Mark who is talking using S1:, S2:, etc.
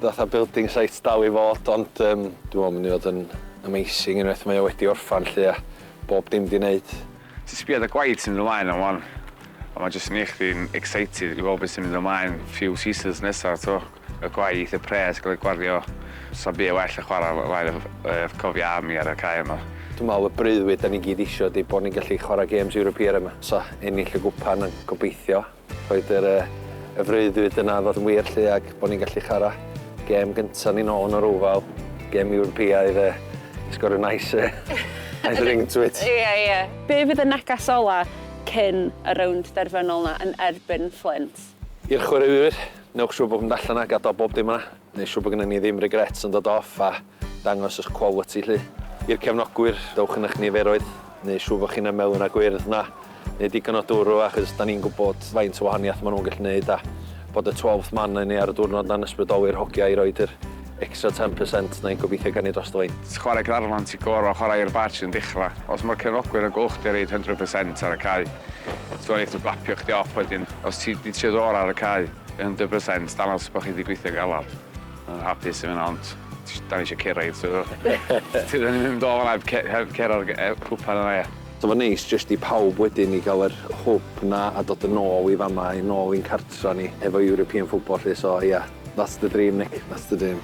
S1: Fatha building site dal i fod, ond dwi'n meddwl mynd i fod yn amazing unwaith mae o wedi orffan 'lly a bob dim 'di neud.
S2: Ti'n sbio ar y gwaith sy'n mynd ymlaen am wan, a mae jyst yn neud chdi'n excited i weld beth sy'n mynd ymlaen few seasons nesa, t'o'? Y gwaith, y pres gael ei gwario, sa'm byd well na chwarae o flaen y Cofia Army ar y cae yma.
S1: Dwi'n meddwl y breuddwyd da ni gyd isio ydi bod ni'n gallu chwarae games European yma. So ennill y gwpan yn gobeithio rhoid yr yy y freuddwyd yna ddod yn wir 'lly ac bod ni'n gallu chwarae gêm gynta ni nôl yn yr Oval, gêm Ewropeaidd it's got a nice nice ring to it.
S3: Ie. Be fydd y neges ola cyn y rownd derfynol 'na yn erbyn Flint?
S1: I'r chwaraewyr, newch siŵr bod mynd allan a gadael bob dim yna. Neu siŵr bod gennym ni ddim regrets yn dod off a dangos eich quality 'lly. I'r cefnogwyr, dewch yn eich niferoedd, neu siŵr bod chi'n y melyn a gwyrdd 'na, neu digon o dwrw achos da ni'n gwybod faint o wahaniaeth maen nhw'n gallu neud a bod y 12th man yn ni ar y diwrnod 'na'n ysbrydoli'r hogia i roid yr extra 10% 'na i gobeithio gael ni dros y lein.
S2: Chwarae Caernarfon, ti'n gorfod chwarae i'r badge yn dechrau. Os mae'r cefnogwyr yn gweld chdi roid 100% ar y cae, ti'n gwybod, neith blapio chdi off wedyn. Os ti 'di trio dy orau ar y cae, 100%, dangos bod chi 'di gweithio galad. Yn hapus efo hynna, ond da ni eisiau cyrraedd, so ti ddim yn mynd o fan'na heb cyrraedd y cwpan yna, ia.
S1: So ma'n neis jyst i pawb wedyn i gael yr hwb 'na a dod yn ôl i fama, yn ôl i'n cartra ni efo European football 'lly, so ia, that's the dream, Nick, that's the dream.